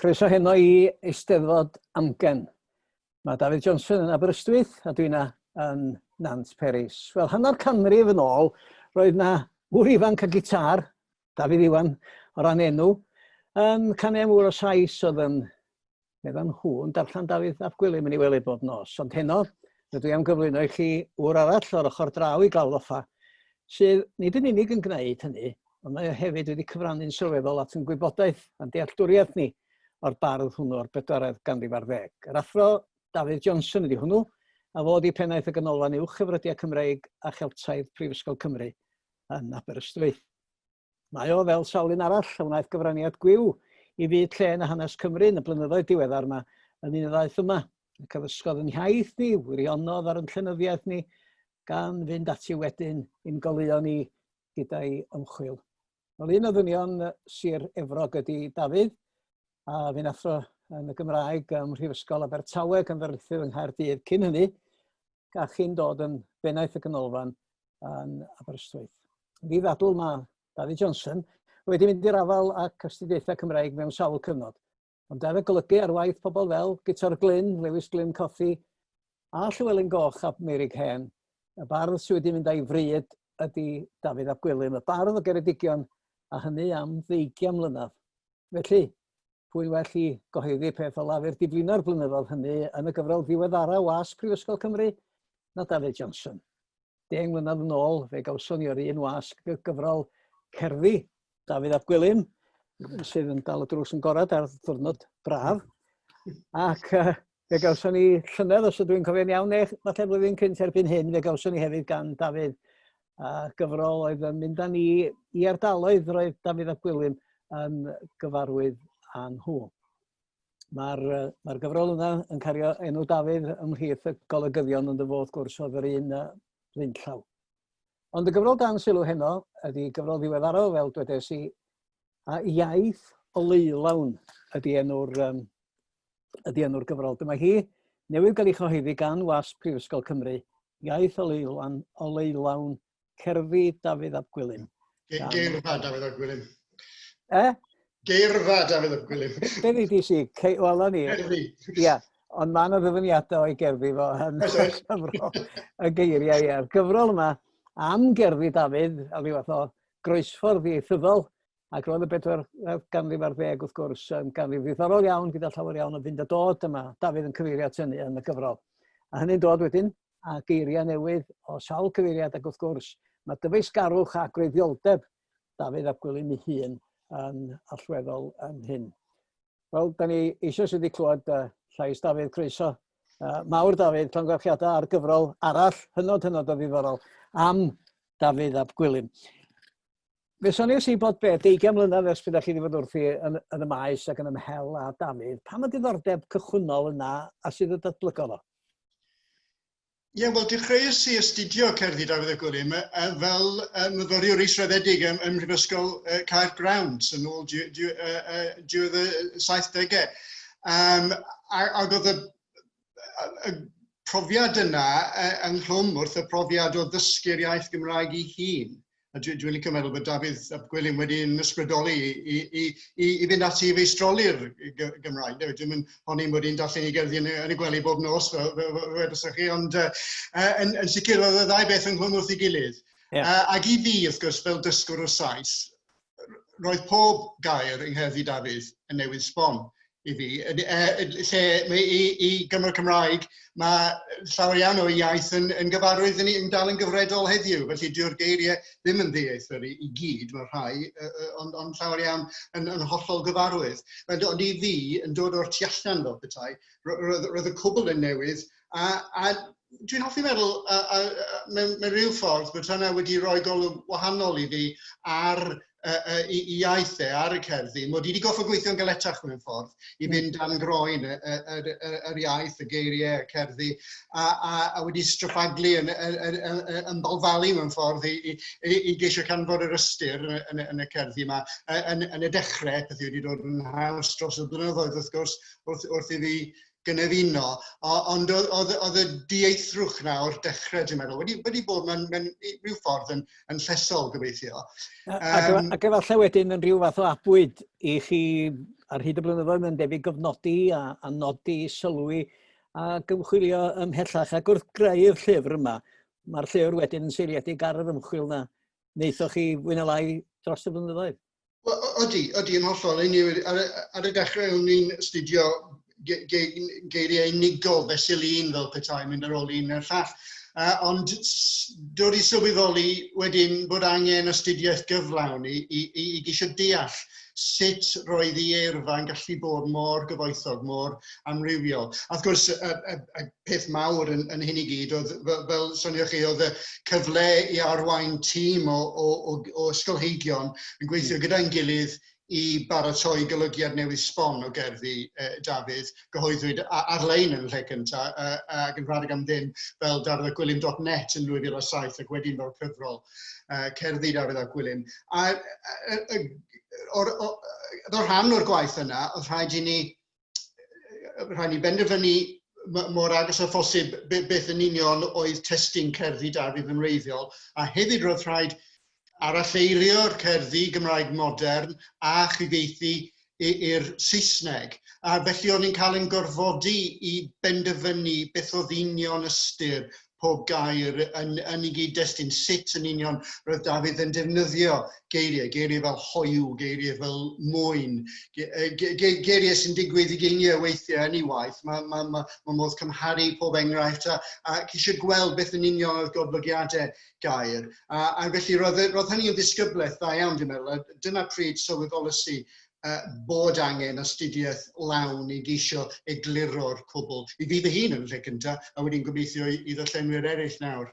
Croeso heno i Eisteddfod Amgen. Mae Dafydd Johnson yn Aberystwyth a dwi'n yn Nant Peris. Wel, hanner canrif yn ôl, roedd na ŵr ifanc a gitar, Dafydd Iwan o ran enw, yn canu am ŵr o Sais oedd yn meddan nhw, yn darllen Dafydd ap Gwilym yn ei wely bob nos. Ond heno, rydw i am gyflwyno i chi ŵr arall o'r ochr draw i Glawdd Offa, sydd nid yn unig yn gwneud hynny, ond mae o hefyd wedi cyfrannu'n sylweddol at yn gwybodaeth a'n dealltwriaeth ni o'r bardd hwnnw o'r bedwaredd ganrif ar ddeg. Yr athro Dafydd Johnson ydy hwnnw, a fo ydi pennaeth y Ganolfan Uwch-hyfrydiau Cymreig a Cheltaidd Prifysgol Cymru yn Aberystwyth. Mae o, fel sawl un arall, a wnaeth gyfraniad gwiw i fyd llên a hanes Cymru yn y blynyddoedd diweddar yma, yn un o ddaeth yma, ac addysgodd yn hiaith ni, wirionodd ar yn llenyddiaeth ni, gan fynd ati wedyn i'n goleuo ni gyda'i ymchwil. Wel, un o ddynion Sir Efrog ydy Dafydd, a fu'n athro yn y Gymraeg ym Mhrifysgol Abertawe gan ddarlithydd yng Nghaerdydd cyn hynny, a chyn dod yn bennaeth y ganolfan yn Aberystwyth. Fi ddadl mae David Johnson wedi mynd i'r afael ac astudiaethau Cymraeg mewn sawl cyfnod. Ond er y golygu ar waith pobl fel Guto'r Glyn, Lewis Glyn Cothi, a Llywelyn Goch a Meurig Hen, y bardd sydd wedi mynd â'i fryd ydy Dafydd ap Gwilym, y bardd o Geredigion, a hynny am ddeugian mlynedd. Felly, pwy'n well i gyhoeddi peth o lafur diflino'r blynyddoedd hynny yn y gyfrol ddiweddara wasg Prifysgol Cymru na Dafydd Johnson. 10 mlynedd yn ôl, fe gawson ni o'r un wasg gyfrol cerddi Dafydd ap Gwilym, sydd yn dal y drws yn gorad ar ddwrnod braf. Ac uh, fe gawson ni llynedd, os ydw i'n cofio'n iawn, neu falle blwyddyn cynt erbyn hyn, fe gawson ni hefyd gan Dafydd a gyfrol oedd yn mynd â ni i ardaloedd roedd Dafydd ap Gwilym yn gyfarwydd â nhw. Mae'r mae gyfrol yna yn cario enw Dafydd ymhlith y golygyddion ond y fo wrth gwrs oedd yr un blaenllaw. Ond y gyfrol dan sylw heno ydy gyfrol ddiweddarol, fel dwedes i, a Iaith Oleulawn ydy enw'r um, ydy enw'r gyfrol. Dyma hi, newydd gael ei chyhoeddi gan Wasg Prifysgol Cymru, Iaith Oleulawn, Oleulawn Cerddi Dafydd ap Gwilym. Geirfa Dafydd ap Gwilym. E? Geirfa Dafydd ap Gwilym. Be ddi si? Wel, o'n i. Cerddi. Ia, ond mae yna ddyfyniadau o'i gerddi fo yn y cyfrol, y geiriau, ie. Yr gyfrol yma am gerddi Dafydd, a ryw fath o groesffordd ieithyddol, ac roedd y bedwar ganrif ar ddeg wrth gwrs yn ganrif ddiddorol iawn gyda llawer iawn o fynd a dod yma. Dafydd yn cyfeirio at hynny yn y gyfrol. A hynny'n dod wedyn a geiriau newydd o sawl cyfeiriad ac wrth gwrs mae dyfeisgarwch a gwreiddioldeb Dafydd ap Gwilym ei hun yn allweddol yn hyn. Wel, da ni eisoes wedi clywed llais Dafydd, croeso. Mawr Dafydd, llongyfarchiadau ar gyfrol arall, hynod, hynod o ddiddorol, am Dafydd ap Gwilym. Fe soniais i bod be, 20 mlynedd ers pryd chi wedi bod wrthi yn, yn y maes ac yn ymhel â Dafydd. Pam y diddordeb cychwynnol yna a sydd y datblygodd o? Ie, yeah, wel, dechreuais i astudio cerddi Dafydd ap Gwilym fel myfyriwr israddedig ym, ym Mhrifysgol Caergrawnt yn ôl diwedd y 70au. Um, ac oedd y, y profiad yna ynghlwm wrth y profiad o ddysgu'r iaith Gymraeg i hun. A dwi'n dwi licio meddwl bod Dafydd ap Gwilym wedi'n ysbrydoli i, i, i, i, i fynd ati i feistroli'r Gymraeg. Dwi'n ddim yn honni mod i'n darllen i gerddi yn, yn y gwely bob nos, fel, fel, fel wedosoch chi, ond uh, yn, yn sicr oedd y ddau beth ynghlwm wrth ei gilydd. Yeah. Ac i fi, wrth gwrs, fel dysgwr o Sais, roedd pob gair yng ngherddi Dafydd yn newydd sbon i fi. Lle mae i, i Gymro Cymraeg, mae llawer iawn o iaith yn, yn gyfarwydd yn, yn dal yn gyfredol heddiw, felly dyw'r geiriau ddim yn ddieithr i, i gyd, mae rhai, ond, ond llawer iawn yn, yn hollol gyfarwydd. Ond, ond i fi, yn dod o'r tu allan fel petai, roedd, roedd y cwbl yn newydd, a, a dwi'n hoffi meddwl, a, a, a, mewn, mewn rhyw ffordd, bod hynna wedi rhoi golwg wahanol i fi ar i, i iaith e ar y cerddi, mod i wedi goffo gweithio'n galetach mewn ffordd i hmm. fynd dan groen y, y, y, y, yr iaith, y geiriau, y cerddi, a, a, a wedi straffaglu yn, yn, yn, yn, yn balfalu mewn ffordd i, i, i, i geisio canfod yr ystyr yn, yn, yn y cerddi yma. Yn, yn y dechrau, pethau wedi dod yn haws dros y blynyddoedd, wrth gwrs, wrth, wrth i fi gynefino, ond oedd, oedd y dieithrwch na o'r dechrau, dwi'n meddwl, wedi, wedi bod mewn, mewn rhyw ffordd yn, yn llesol, gobeithio. Um, ac, ac efallai wedyn yn rhyw fath o abwyd i chi ar hyd y blynyddoedd mae'n debyg gofnodi a, a nodi, sylwi a ymchwilio ymhellach. Ac wrth greu'r llyfr yma, mae'r llyfr wedyn yn seiliedig ar yr ymchwil na wnaethoch chi fwy na lai dros y blynyddoedd. Wel, ydy, ydy yn hollol. Ar, ar y dechrau, o'n i'n astudio ge, ge, geiriau unigol fesul un fel petai, mynd ar ôl un neu'r llall. Ond dod i sylweddoli wedyn bod angen astudiaeth gyflawn i, i, i, i geisio deall sut roedd ei eirfa yn gallu bod mor gyfoethog, mor amrywiol. A wrth gwrs, y, y, y peth mawr yn, yn hyn i gyd oedd, fel, fel sonioch chi, oedd y cyfle i arwain tîm o, o, o, o ysgolheigion yn gweithio gyda'n gilydd i baratoi golygiad newydd sbon o gerddi Dafydd, gyhoeddwyd ar-lein yn y lle cyntaf ac yn rhad ac am ddim fel dafyddapgwilym.net yn 2007 ac wedyn fel cyfrol Cerddi Dafydd ap Gwilym. A o'r, o, o rhan o'r gwaith yna, oedd rhaid i ni rhaid ni benderfynu mor agos â phosib beth yn union oedd testun cerddi Dafydd yn wreiddiol, a hefyd roedd rhaid aralleirio'r cerddi Gymraeg modern a chyfieithu i'r Saesneg. A felly o'n i'n cael ein gorfodi i benderfynu beth oedd union ystyr pob gair yn, yn ei gyd-destun, sut yn union roedd Dafydd yn defnyddio geiriau, geiriau fel hoyw, geiriau fel mwyn, ge, ge, ge, geiriau sy'n digwydd i geiniau weithiau yn ei waith. Mae, mae, mae, mae modd cymharu pob enghraifft a, a ceisio gweld beth yn union oedd goblygiadau gair. A, a felly roedd, roedd hynny yn ddisgyblaeth dda iawn, dwi'n meddwl. A dyna pryd sylweddolais i bod angen astudiaeth lawn i geisio egluro'r cwbl. I fi fy hun yn y lle cyntaf, a wedyn gobeithio i, i ddarllenwyr eraill nawr.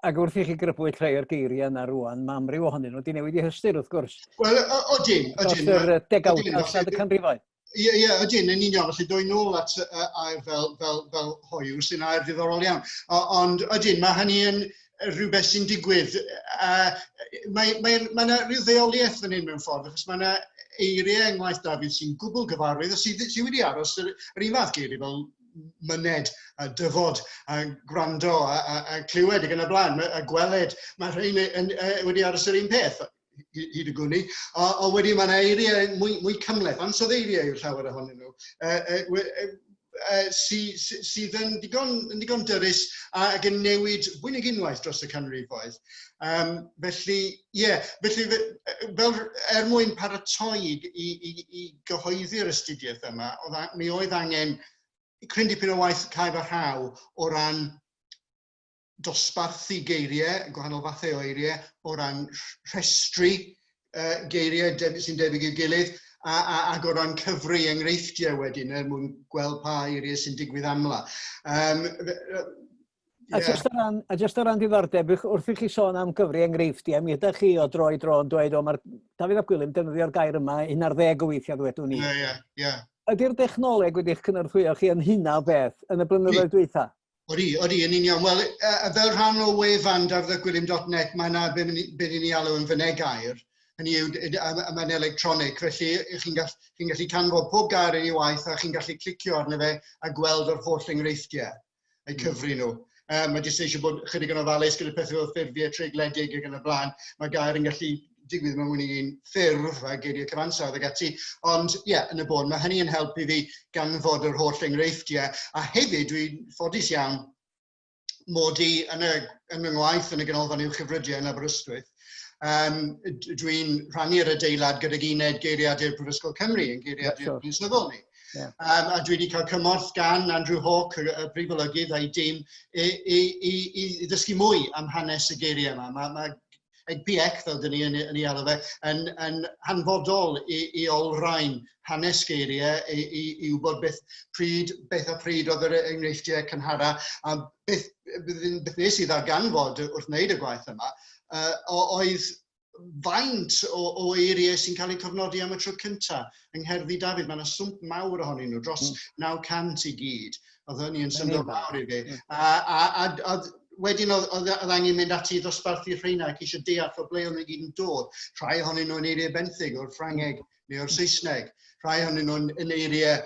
Ac wrth i chi grybwyll rhai o'r geiriau yna rwan, mae amryw ohonyn nhw wedi newid i hystyr wrth gwrs. Wel, odyn, odyn. Dros yr degawd a y canrifoedd. Ie, ie, ydyn, yn union. Felly doi nôl at air fel, fel, fel hoyw, sy'n air ddiddorol iawn. O, ond ydyn, mae hynny yn rhywbeth sy'n digwydd. Mae mae, mae yna rhyw ddeoliaeth fan hyn mewn ffordd, achos mae yna eiriau yng ngwaith Dafydd sy'n gwbl gyfarwydd a sydd, sydd wedi aros yr, yr un fath geiriau fel myned, a dyfod, a gwrando, a, a, a clywed ac yn y blaen, a gweled. Mae rhain yn, yn, wedi aros yr un peth hyd y gwn i. Ond wedyn mae yna eiriau mwy, mwy cymhleth, ansoddeiriau yw llawer ohonyn nhw, sy, sy, sydd yn digon, yn digon dyrys ac yn newid fwy nag unwaith dros y canrifoedd. Um, felly, ie, yeah, felly fel er mwyn paratoi i, i, i, i gyhoeddi'r astudiaeth yma, oedd, mi oedd angen cryn dipyn o waith caib a rhaw o ran dosbarthu geiriau, gwahanol fathau o eiriau, o ran rhestru geiriau sy'n debyg i'w gilydd, a, a, ac o ran cyfri enghreifftiau wedyn, er mwyn gweld pa eiriau sy'n digwydd amla. Um, yeah. A jyst o ran, a jyst o ran diddordeb, wrth i chi sôn am gyfri enghreifftiau, mi ydych chi o dro i dro yn dweud, o, mae'r Dafydd ap Gwilym defnyddio'r gair yma 11 o weithiau ddwedwn ni. Ie, yeah, ie, yeah, ie. Yeah. Ydy'r dechnoleg wedi'ch cynorthwyo chi yn hynna o beth yn y blynyddoedd dwytha? Odi, odi, yn union. Wel, fel rhan o wefan dafyddapgwilym.net, mae yna be, be ni'n ei alw yn fynegair. Hynny yw, mae'n electronig, felly chi'n gall, chi gallu canfod pob gair yn ei waith a chi'n gallu clicio arno fe a gweld yr holl enghreifftiau, eu hmm. cyfri nhw. Um, mae jyst eisiau bod chydig yn ofalus gyda pethau fel ffurfiau treigledig ac yn y blaen. Mae gair yn gallu digwydd mewn mwy nag un ffurf a geiriau cyfansawdd ac ati. Ond ie, yeah, yn y bôn, mae hynny yn helpu fi ganfod yr holl enghreifftiau. A hefyd, dwi'n ffodus iawn mod i yn y, yn y ngwaith yn y Ganolfan Uwchgyfrydiau yn Aberystwyth. Um, dwi'n rhannu'r adeilad gydag uned geiriadur Prifysgol Cymru yn geiriadur yeah, sure. Prifysgol ni. Yeah. Um, a dwi wedi cael cymorth gan Andrew Hawke, y, y brif olygydd a'i dîm, i, i, i, i ddysgu mwy am hanes y geiriau yma. Mae, mae APEC, fel dyn ni yn, yn ei alw fe, yn, yn hanfodol i, i olrhain hanes geiriau, i, i, i wybod beth, pryd, beth a pryd oedd yr enghreifftiau cynhara, a beth, beth nes i ddarganfod wrth wneud y gwaith yma, oedd faint o, o eiriau sy'n cael eu cofnodi am y tro cyntaf yng Ngherddi Dafydd. Mae yna swmp mawr ohonyn nhw, dros mm. 900 i gyd. Oedd hynny yn syndod mawr i fi. Hmm. A, a, a, a wedyn oedd, oedd, oedd angen mynd ati i ddosbarthu rheina ac eisiau deall o ble o'n nhw gyd yn dod. Rhai ohonyn nhw'n eiriau benthyg o'r Ffrangeg neu o'r Saesneg. Rhai ohonyn nhw'n yn eiriau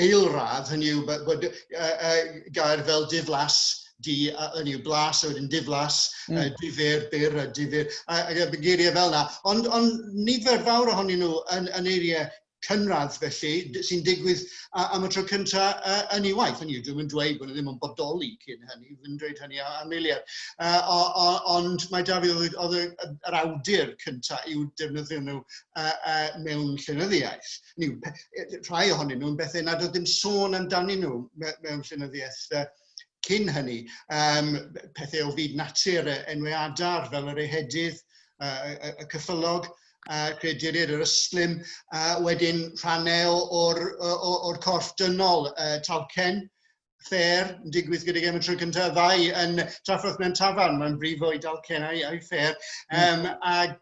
eilradd, hynny yw bod, bod uh, uh, gair fel diflas, di, uh, hynny yw blas, a wedyn diflas, mm. uh, difyr, byr a difyr, a, a, a geiriau fel yna. Ond, ond nifer fawr ohonyn nhw yn, yn eiriau cynradd felly sy'n digwydd am y tro cyntaf yn ei waith. Hynny yw, dwi'm yn dweud bod nhw ddim yn bodoli cyn hynny, ddim yn dweud hynny am eiliad. Ond mae Dafydd oedd, oedd yr awdur cyntaf i'w defnyddio nhw mewn llenyddiaeth. Hynny yw, rhai ohonyn nhw'n bethau nad oedd dim sôn amdanyn nhw mewn llenyddiaeth cyn hynny. Pethau o fyd natur, enwau adar fel yr ehedydd, y, y cyffylog, creaduriaid yr ystlum, wedyn rhannau o'r, or, or corff dynol, talcen, ffer yn digwydd gydag em y tro cyntaf, ddau yn trafferth mewn tafarn, mae'n brifo i dalcen a'i, a'i ffer. Ag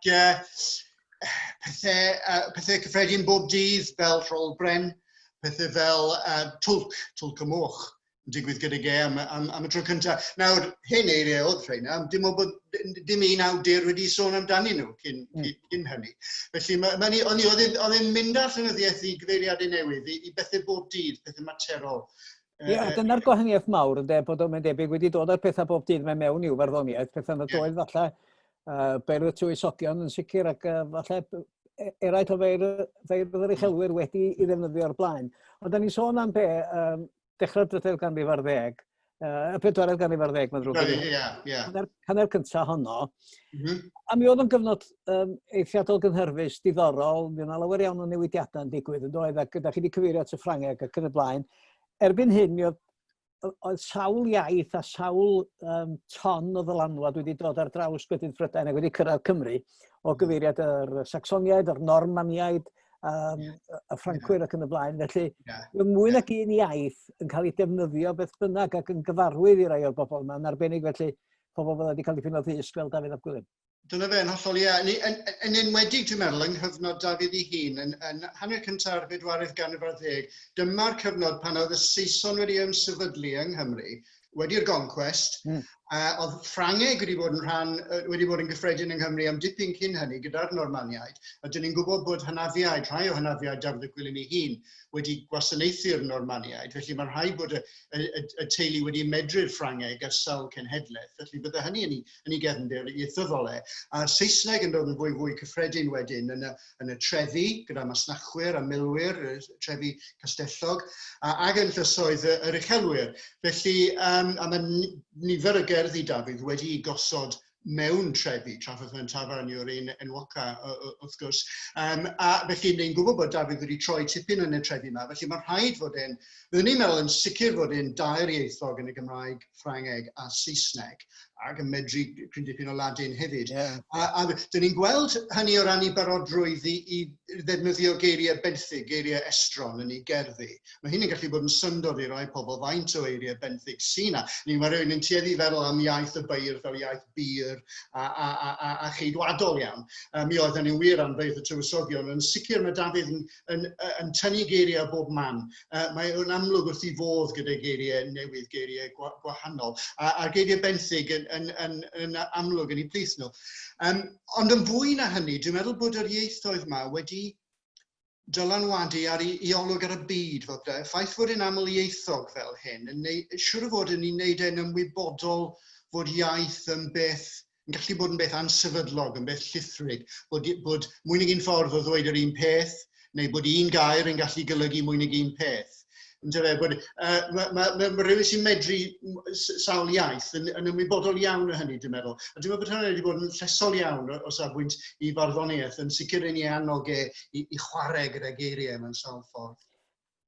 pethau, pethau cyffredin bob dydd fel rhol bren, pethau fel twlc, twlc y moch, yn digwydd gyda ge am, am, am y tro cyntaf. Nawr, hen eiriau oedd rheina, dim ond bod dim un awdur wedi sôn amdanyn nhw cyn, cyn, cyn hynny. Felly, ma, ma ni, o'n i, oedd e'n mynd â'r llenyddiaeth i gyfeiriadau newydd, i, i bethau bob dydd, pethau materol. Ie, yeah, dyna'r gwahaniaeth mawr, ynde, bod o'n debyg wedi dod â'r pethau bob dydd mae mewn i'w farddoniaeth, pethau nad yeah. oedd falle beirdd y tywysogion yn sicr ac falle e, eraill o feirdd, feirdd yr uchelwyr wedi i ddefnyddio o'r blaen. Ond da ni'n sôn am be, um, dechrau'r drydedd ganrif ar ddeg, y pedwaredd ganrif ar ddeg, mae'n ddrwg. Ie, ie. Yeah. Hanner, hanner cyntaf honno. Mm -hmm. A mi oedd o'n gyfnod um, eithriadol gynhyrfus, diddorol, mi oedd yna lawer iawn o newidiadau yn digwydd yn doedd, ac gyda chi wedi cyfeirio at y Ffrangeg ac yn y blaen. Erbyn hyn, mi oedd oedd sawl iaith a sawl um, ton o ddylanwad wedi dod ar draws gwledydd Prydain ac wedi cyrraedd Cymru o gyfeiriad yr Sacsoniaid, yr Normaniaid, um, yeah. y Ffrancwyr yeah. ac yn y blaen. Felly, yeah. mwy yeah. nag un iaith yn cael ei defnyddio beth bynnag ac yn gyfarwydd i rai o'r bobl yma, yn arbennig felly pobl fydda wedi cael dipyn o ddysg fel Dafydd ap Gwilym. Dyna fe, yn hollol, ie. Yn, yn, yn enwedig, dwi'n meddwl, yng nghyfnod Dafydd ei hun, yn, yn hanner cynta'r bedwaredd ganrif ar ddeg, dyma'r cyfnod pan oedd y Saeson wedi ymsefydlu yng Nghymru, wedi'r goncwest, oedd Ffrangeg wedi bod yn rhan, wedi bod yn gyffredin yng Nghymru am dipyn cyn hynny gyda'r Normaniaid, a dyn ni'n gwybod bod hynafiaid, rhai o hynafiaid Dafydd ap Gwilym ei hun, wedi gwasanaethu'r Normaniaid, felly mae'n rhaid bod y, y, y, y teulu wedi medru'r Ffrangeg ers sawl cenhedlaeth, felly bydde hynny yn ei, yn ei gefndir ieithyddol e. A'r Saesneg yn dod yn fwy fwy cyffredin wedyn yn y, yn y trefi, gyda masnachwyr a milwyr, y trefi castellog, a, ag yn llysoedd yr uchelwyr. Felly, um, a mae nifer y gerddi Dafydd wedi gosod mewn trefi, Trafferth mewn tafarn yw'r un enwoca, wrth gwrs. Um, a felly, ni'n gwybod bod Dafydd wedi troi tipyn yn y trefi yma, felly mae'n rhaid fod e'n, byddwn ni'n meddwl yn sicr fod e'n dair ieithog yn y Gymraeg, Ffrangeg a Saesneg, ac yn medru cryn dipyn o Ladin hefyd. Yeah. A, a dyn ni'n gweld hynny o ran ei barodrwydd i, i ddefnyddio geiriau benthyg, geiriau estron yn ei gerddi. Mae hyn yn gallu bod yn syndod i rai pobl faint o eiriau benthyg sy'n na. Ni mae rhywun yn tueddu i feddwl am iaith y beirdd fel iaith bur a, a, a, a, a cheidwadol iawn. Mi oedd hynny'n wir am feirdd y tywysogion. Yn sicr mae Dafydd yn, yn, yn tynnu geiriau bob man. Mae o'n amlwg wrth i fodd gyda geiriau newydd, geiriau gwahanol. A, a'r geiriau benthyg yn, yn, yn, yn amlwg yn eu plith nhw. Um, ond yn fwy na hynny, dwi'n meddwl bod yr ieithoedd yma wedi dylanwadu ar ei, ei olwg ar y byd fel petai. Y ffaith fod e'n amlieithog fel hyn, yn neu, siŵr o fod yn ei wneud e'n ymwybodol fod iaith yn beth, yn gallu bod yn beth ansefydlog, yn beth llithrig, bod, bod mwy nag un ffordd o ddweud yr un peth, neu bod un gair yn gallu golygu mwy nag un peth. Yndyfe, bod, uh, mae ma, ma, ma rhywun sy'n medru sawl iaith yn, yn ymwybodol iawn o hynny, dwi'n meddwl. A dwi'n meddwl bod hynny wedi bod yn llesol iawn o, o safbwynt i farddoniaeth, yn sicr yn ei annog e i, i chwarae gyda geiriau mewn sawl ffordd.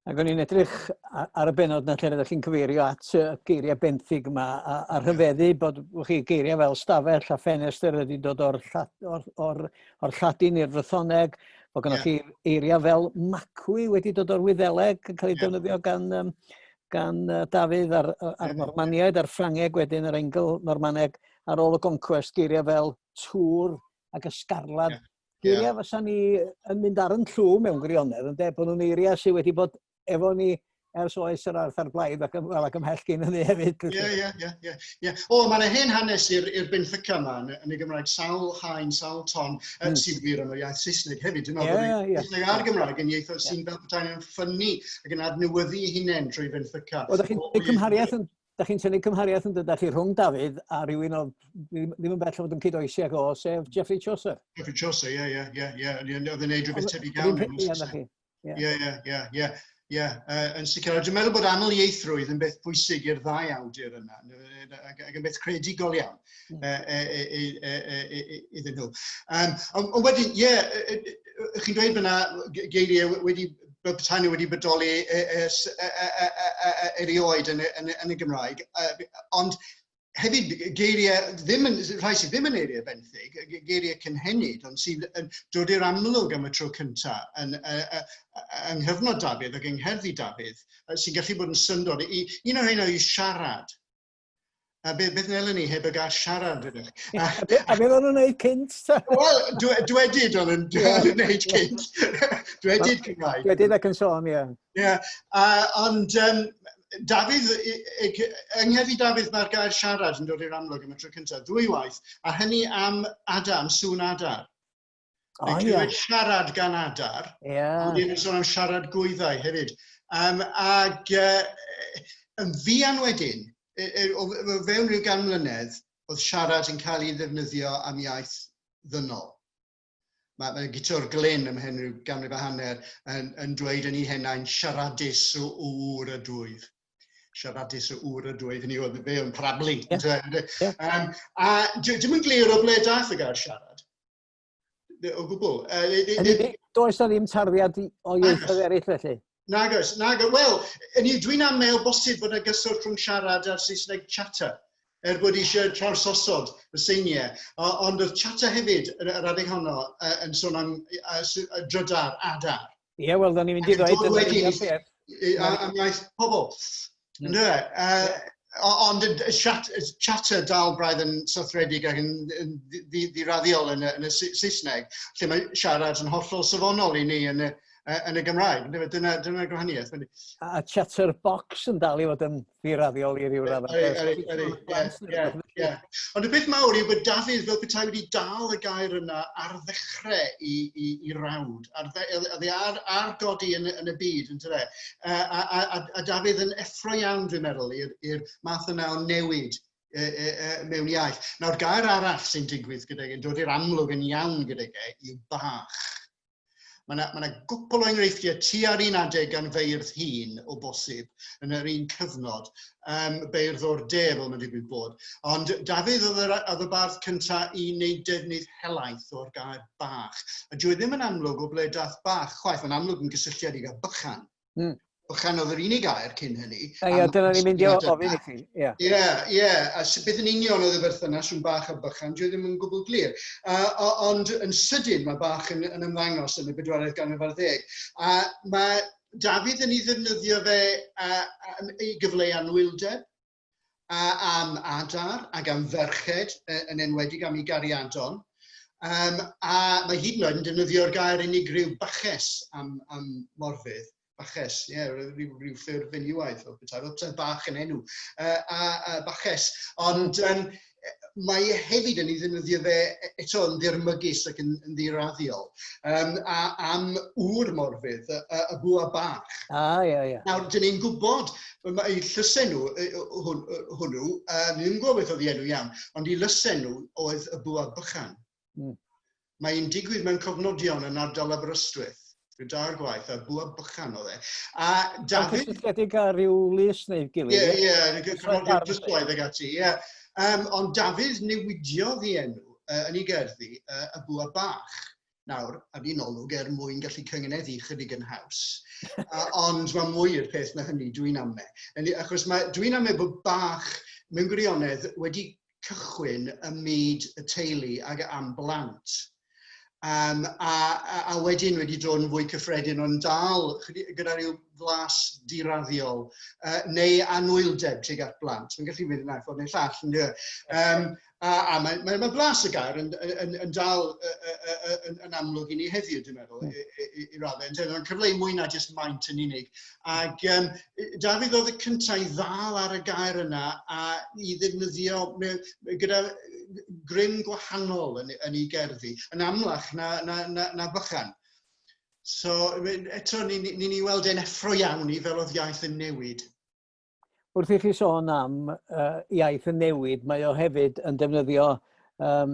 Ac o'n i'n edrych ar y benod na lle rydych chi'n cyfeirio at y geiriau benthyg yma a, a rhyfeddu bod chi geiriau fel stafell a ffenestr wedi dod o'r, or, or, or Lladin i'r Frythoneg, bod gennych yeah. chi eiriau fel macwy wedi dod o'r Wyddeleg yn cael ei yeah. defnyddio gan, um, gan uh, Dafydd a'r, ar yeah. Normaniaid, a'r Ffrangeg wedyn, yr Engl Normaneg, ar ôl y goncwest, geiriau fel tŵr ac ysgarlad. Yeah. Geiriau yeah. fysa ni yn mynd ar yn llw mewn gwirionedd, ynde, bod nhw'n eiriau sydd wedi bod efo ni ers oes yr arth a'r blaidd ac, wel, ac ymhell gyn hynny hefyd. Ie, ie, ie, ie. ie. O, mae'n hen hanes i'r i'r benthyca yma yn, yn y Gymraeg, sawl haen, sawl ton, mm. sy'n wir am yr iaith Saesneg hefyd. Dwi'n meddwl yeah, bod yeah. Saesneg a'r Gymraeg yn ieithoedd yeah. sy'n fel petai'n yn ffynnu ac yn adnewyddu eu hunain trwy fenthyca. O, da chi'n cymhariaeth yn da chi'n tynnu cymhariaeth yn dydach chi rhwng Dafydd a rhywun o ddim yn bell o fod yn cydoesi ag o, sef Geoffrey Chaucer. Geoffrey Chaucer, ie, ie, ie, ie. Oedd yn neud rhywbeth tebyg iawn. Ie, na chi. Ie, ie, ie, ie. Ie, yn sicr. A dwi'n meddwl bod amlieithrwydd yn beth pwysig i'r ddau awdur yna, ac yn beth creadigol iawn iddyn nhw. Ond wedyn, ie, chi'n dweud fyna geiriau wedi bod petai nhw wedi bodoli erioed yn y Gymraeg, ond hefyd geiriau ddim yn, rhai sydd ddim yn eiriau benthyg, geiriau cynhenid, ond sydd yn dod i'r amlwg am y tro cyntaf yn, yng nghyfnod Dafydd ac yng ngherddi Dafydd, sy'n gallu bod yn syndod. I, un o'r rheina yw siarad. A be, beth wnelwn ni heb y gair siarad, ydych? A, a beth o'n nhw'n gwneud cynt? Wel, dwedyd o'n nhw'n gwneud cynt. Dwedyd Cymraeg. Dwedyd ac yn sôn, ie. Ie, ond Dafydd, yng ngherddi Dafydd mae'r gair siarad yn dod i'r amlwg am y tro cyntaf, ddwywaith, a hynny am adar, am sŵn adar. O, oh, ie. Siarad gan adar. Ie. Yeah. Ond yn sôn am siarad gwyddau hefyd. Ag yn fuan wedyn, o fewn rhyw gan mlynedd, oedd siarad yn cael ei ddefnyddio am iaith ddynol. Mae, mae Guto'r Glyn ymhen rhyw ganrif a hanner yn, yn dweud yn ei henain siaradus o ŵr y dwyf. Siaradus o ŵr y dwyf, hynny oedd fe yn parablu. Yeah. Yeah. A dim yn glir o ble dath y gair siarad. O gwbl. Does na ddim tarddiad o ieithoedd eraill felly? Nag oes, nag oes. Wel, dwi'n aml bosib bod yna gyswllt rhwng siarad a'r Saesneg chatter, er bod eisiau trawsosod y seiniau. Ond oedd chatter hefyd, yr adeg honno, yn sôn am drydar, adar. Ie, yeah, wel, da ni'n mynd i ddweud yn wedyn am iaith pobl. Yndyfe? Ond chatter dal braidd yn sathredig ac yn ddiraddiol yn y, yn y Saesneg, lle mae siarad yn hollol safonol i ni yn y, yn y Gymraeg. Dyna, dyna gwahaniaeth. A chatterbox yn dal i fod yn ddiraddiol i ryw raddau. Ie, Ond y beth mawr yw bod Dafydd fel petai wedi dal y gair yna ar ddechrau i, i, i rawd, ar, dde, ar, ar godi yn, yn y byd, yn tyfe. A, a, a, a Dafydd yn effro iawn, dwi'n meddwl, i'r math yna o newid e, e, e, mewn iaith. Nawr, gair arall sy'n digwydd gydag e'n dod i'r amlwg yn iawn gydag e, yw bach. Mae yna, mae yna gwpl o enghreifftiau tua'r un adeg gan feirdd hŷn o bosib yn yr un cyfnod, beirdd o'r de fel mae'n digwydd bod. Ond Dafydd oedd yr, oedd y bardd cyntaf i wneud defnydd helaeth o'r gair bach. A dyw e ddim yn amlwg o ble dath bach chwaith, mae'n amlwg yn gysylltiedig â bychan. Bychan oedd yr unig air cyn hynny. Ie, dyna ni'n mynd i ofyn i chi. Ie, ie, ie. A beth yn union oedd y berthynas rhwng bach a bychan, dwi ddim yn gwbl glir. Ond yn sydyn mae bach yn, yn ymddangos yn y bedwaredd ganrif ar ddeg. A mae Dafydd yn ei ddefnyddio fe i gyfleu anwyldeb, a am adar ac am ferched, yn enwedig am ei gariadon. Um, a mae hyd yn oed yn defnyddio'r gair unigryw baches am, am morfydd. Baches, ie, yeah, rhyw, rhyw ffurf fenywaidd, fel petai, fel petai bach yn enw. A, a baches. Ond um, mae e hefyd yn ei ddefnyddio fe eto yn ddirmygus ac yn, yn ddiraddiol. Um, a am ŵr morfydd, y, y, y bwa bach. Ah, ie, ie. Nawr, dyn ni'n gwybod, ei llysenw hwn, hwnnw, ni ddim yn gwybod beth oedd ei enw iawn, ond ei lysenw oedd y bwa bychan. Mae'n digwydd mewn cofnodion yn ardal Aberystwyth. Rhyw dair gwaith, a bwa bychan oedd e. A Dafydd... Cysylltiedig â rhyw lys neu gilydd. Ie, ie, cofnodion drysoedd ag ati, ie. Um, ond Dafydd newidiodd ei enw yn ei gerddi y bwa bach. Nawr, ar un olwg, er mwyn gallu cyngeneddu chydig yn haws. Ond mae mwy i'r peth na hynny, dwi'n ame. Achos mae, dwi'n ame bod bach mewn gwirionedd wedi cychwyn ym myd y teulu ag am blant. Um, a, a, a wedyn wedi dod yn fwy cyffredin ond dal gyda rhyw flas diraddiol neu anwyldeb tuag at blant. Mae'n gallu mynd yn naill ffordd neu llall. Yn um, a, a mae, mae, mae blas y gair yn, yn, yn dal yn, yn amlwg i ni heddiw, dwi'n meddwl, i, i, i raddau. Yn cyfleu mwy na jyst maint yn unig. Ac um, Dafydd oedd y cyntaf i ddal ar y gair yna a i ddefnyddio gyda grym gwahanol yn, yn ei gerddi, yn amlach na, na, na, na bychan. So eto, ni'n ni, ni, ni weld e'n effro iawn i fel oedd iaith yn newid. Wrth i chi sôn am uh, iaith yn newid, mae o hefyd yn defnyddio um,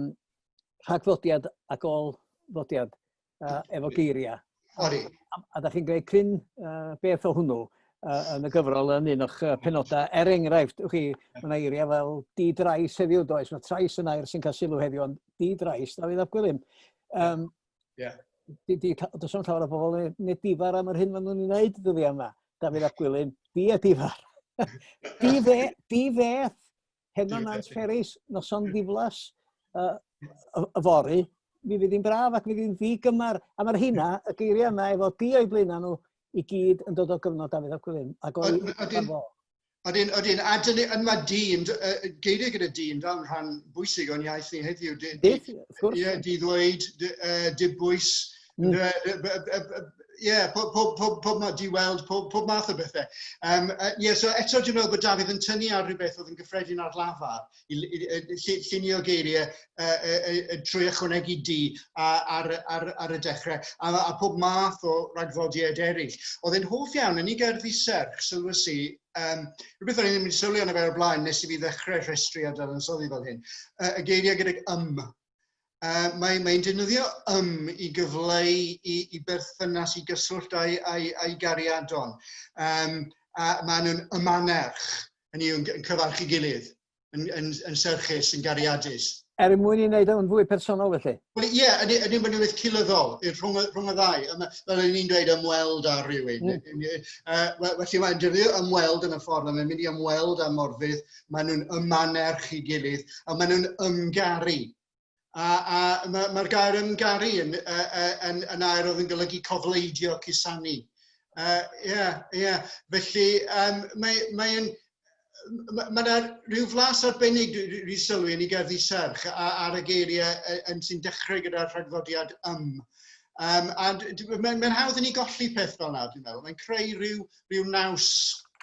rhagfodiad ac ôl-fodiad efo geiriau. Odi. A, a da chi'n gwneud cryn beth o hwnnw yn y gyfrol yn un o'ch penodau. Er enghraifft, chi, mae yna eiriau fel di-drais heddiw, does? Mae trais yn air sy'n cael sylw heddiw, ond di-drais, Dafydd ap Gwilym. Yeah. Di, di, does o'n llawer o bobl yn neu difar am yr hyn maen nhw'n ei wneud dyddiau yma. Dafydd ap Gwilym, di a difar. di, fe, di feth, Heno Nant Peris, noson ddiflas, yfory, mi fydd hi'n braf ac mi fydd hi'n ddi-gymar. A mae'r hynna, y geiriau yma efo di o'i blaenau nhw, i gyd yn dod o gyfnod Dafydd ap Gwilym. Ac o'i fo. Odyn, odyn. A dyn, yn mae dyn, geiriau gyda dyn dal yn rhan bwysig o'n iaith ni heddiw. Di, di, wrth gwrs. Ie, di ddweud, di, dibwys, Ie, pob, pob, pob, pob ma, di weld, pob, pob math o bethau. Yeah, so eto dwi'n meddwl bod Dafydd yn tynnu ar rhywbeth oedd yn gyffredin ar lafar, i, i, i, llunio geiriau trwy ychwanegu di ar, ar, ar y dechrau, a, a pob math o ragfodiad eraill. Oedd e'n hoff iawn yn ei gerddi serch, sylwes i, rhywbeth o'n i ddim wedi sylwi arno fe o'r blaen nes i fi ddechrau rhestru a dadansoddi fel hyn, y geiriau gydag ym. Mae'n mae defnyddio ym i gyfleu i, i berthynas, i gyswllt a'i, a'i, a'i gariadon. Um, a maen nhw'n ymanerch, hynny yw yn cyfarch ei gilydd, yn, yn, yn serchus, yn gariadus. Er mwyn i wneud o'n fwy personol felly? Wel ie, yeah, ydy, ydy mae'n rhywbeth cilyddol rhwng, rhwng y ddau. Fel o'n i'n dweud ymweld â rhywun. Mm. Felly mae'n defnyddio ymweld yn y ffordd, mae'n mynd i ymweld â Morfydd, maen nhw'n ymanerch i gilydd, a maen nhw'n ymgaru. A, a mae'r ma gair ymgaru yn, yn, yn air oedd yn golygu cofleidio cusanu. Ie, uh, yeah, ie. Yeah. Felly, um, mae'n mae mae yna rhyw flas arbennig dwi'n sylwi yn ei gerddi serch ar y geiriau yn sy'n dechrau gyda'r rhagfodiad ym. Um, a mae'n mae hawdd i ni golli peth fel yna, dwi'n meddwl. Mae'n creu rhyw, rhyw naws,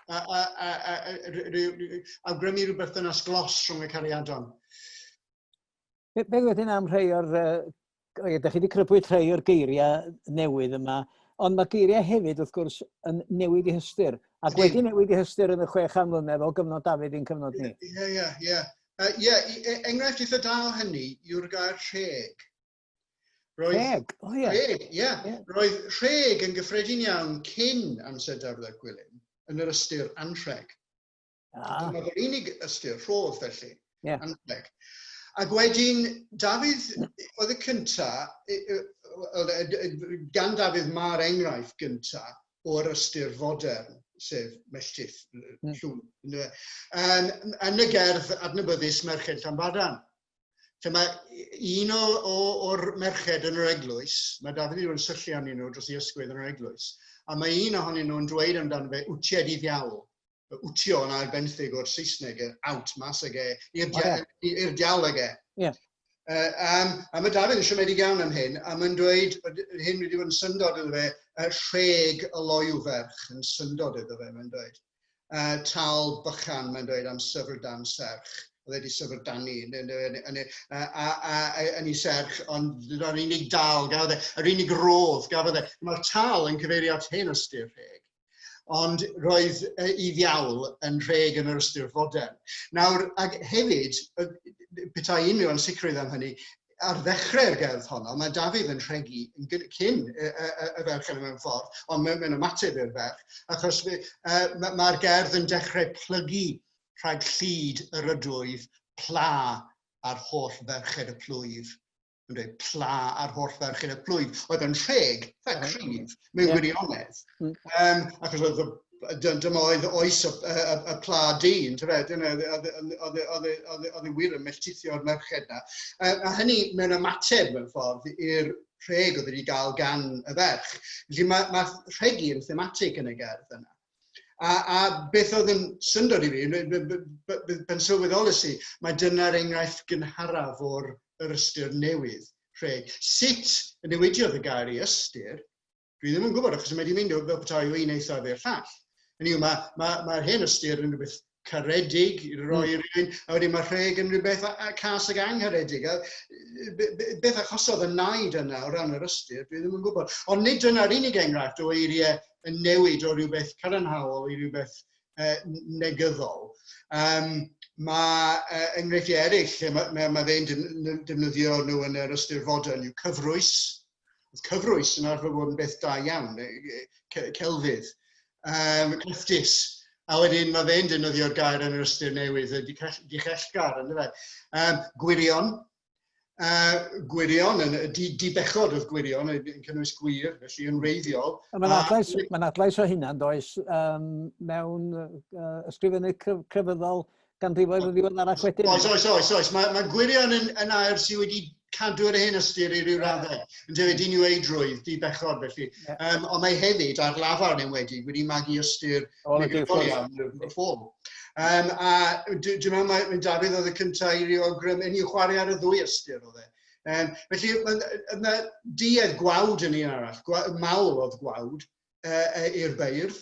a, a, a, a, a, rhyw, rhyw, awgrymu rhyw berthynas glos rhwng y cariadon. Be, beth wedyn am rhai o'r... Uh, ydych chi wedi crybwyll rhai o'r geiriau newydd yma, ond mae geiriau hefyd, wrth gwrs, yn newid i hystyr. Ac wedi newid i hystyr yn y 600 mlynedd o gyfnod Dafydd i'n cyfnod ni. Ie, ie, ie. Ie, enghraifft eitha da o hynny yw'r gair rheg. Roedd, rheg, o ie. Rheg, ie. Yeah. Roedd rheg yn gyffredin iawn cyn amser Dafydd ap Gwilym, yn yr ystyr anrheg. Ah. Dyma yr unig ystyr rhodd felly, yeah. anrheg. Ac wedyn, Dafydd oedd y cynta, gan Dafydd mae'r enghraifft gynta o'r ystyr fodern, sef melltith, llwn. Yn, yn y gerdd adnabyddus Merched Llanbadarn. Lle mae un o, o, o'r merched yn yr eglwys, mae Dafydd wedi bod yn syllu arnyn nhw dros ei ysgwydd yn yr eglwys, a mae un ohonyn nhw'n dweud amdano fe, wtied i ddiawl. Wtio yn air benthyg o'r Saesneg, out mas ag e, i'r dia, yeah. diawl ag e. Yeah. Um, a mae Dafydd yn siomedig iawn am hyn, a mae'n dweud bod hyn wedi bod yn syndod iddo fe, rheg y loyw ferch yn syndod iddo fe, mae'n dweud. Uh, tal bychan, mae'n dweud, am syfrdan serch. Oedd wedi syfrdanu yn, yn, yn, yn, a, a, a, yn ei serch, ond dyna'r unig dal gafodd e, yr unig rodd gafodd e. Mae'r tal yn cyfeirio at hen ystyr rheg. Ond roedd i ddiawl yn rheg yn yr ystyr fodern. Nawr, ac hefyd, petai unrhyw ansicrwydd am hynny, ar ddechrau'r gerdd honno, mae Dafydd yn rhegi yn cyn y, y, y, y ferch yna mewn ffordd, ond mewn, mewn ymateb i'r ferch, achos uh, mae'r ma gerdd yn dechrau plygu rhag llid yr ydwyf pla ar holl ferched y plwyf. Yn dweud pla ar holl ferched y plwyf. Oedd yn rheg, eitha cryf, mewn yeah. gwirionedd. Um, achos oedd dyma oedd oes y, y, y, y pla dyn, ti'n fe, dyna, oedd e wir yn melltithio'r merched na. A, a hynny mewn ymateb mewn ffordd i'r rheg oedd wedi gael gan y ferch. Felly mae, mae rhegi yn thematig yn y gerdd yna. A, a beth oedd yn syndod i fi, pan sylweddolus i, mae dyna'r enghraifft gynharaf o'r yr ystyr newydd, rheg. Sut y newidiodd y gair i ystyr, Dwi ddim yn gwybod, achos mae wedi mynd o fel petai o un eithaf i'r llall. Hynny yw, mae'r ma, ma, ma hen ystyr yn rhywbeth caredig i roi i rhywun, a wedyn mae rheg yn rhywbeth cas ac angharedig. A beth achosodd y naid yna o ran yr ystyr, dwi ddim yn gwybod. Ond nid dyna'r unig enghraifft o eiriau yn newid o rhywbeth cadarnhaol i rhywbeth uh, negyddol. Um, mae uh, enghreifftiau eraill lle mae, mae, mae fe'n defnyddio nhw yn yr ystyr fodern yw cyfrwys. Cyfrwys yn arfer bod yn beth da iawn, celfydd, crefftus. A wedyn mae fe'n defnyddio'r gair yn yr ystyr newydd, dichellgar, yn fe. Gwirion, gwirion, yn, di, di bechod oedd gwirion, yn cynnwys gwir, felly yn wreiddiol. Mae'n adlais, mae adlais o hynna'n does, mewn ysgrifennu crefyddol ganrifoedd yn ddiweddarach wedyn. Oes, oes, oes, oes. Mae, mae gwirion yn, yn air sydd wedi cadw'r hen ystyr i ryw raddau. Yn dweud di niweidrwydd, di bechod felly. Yeah. Ond mae hefyd ar lafar yn enwedig wedi magu ystyr negyddol iawn y ffôn. A dwi'n meddwl mae Dafydd oedd y cyntaf i ryw awgrym yn i'w chwarae ar y ddwy ystyr oedd e. Felly mae yna duedd gwawd yn un arall, gwa, mawl oedd gwawd i'r beirdd,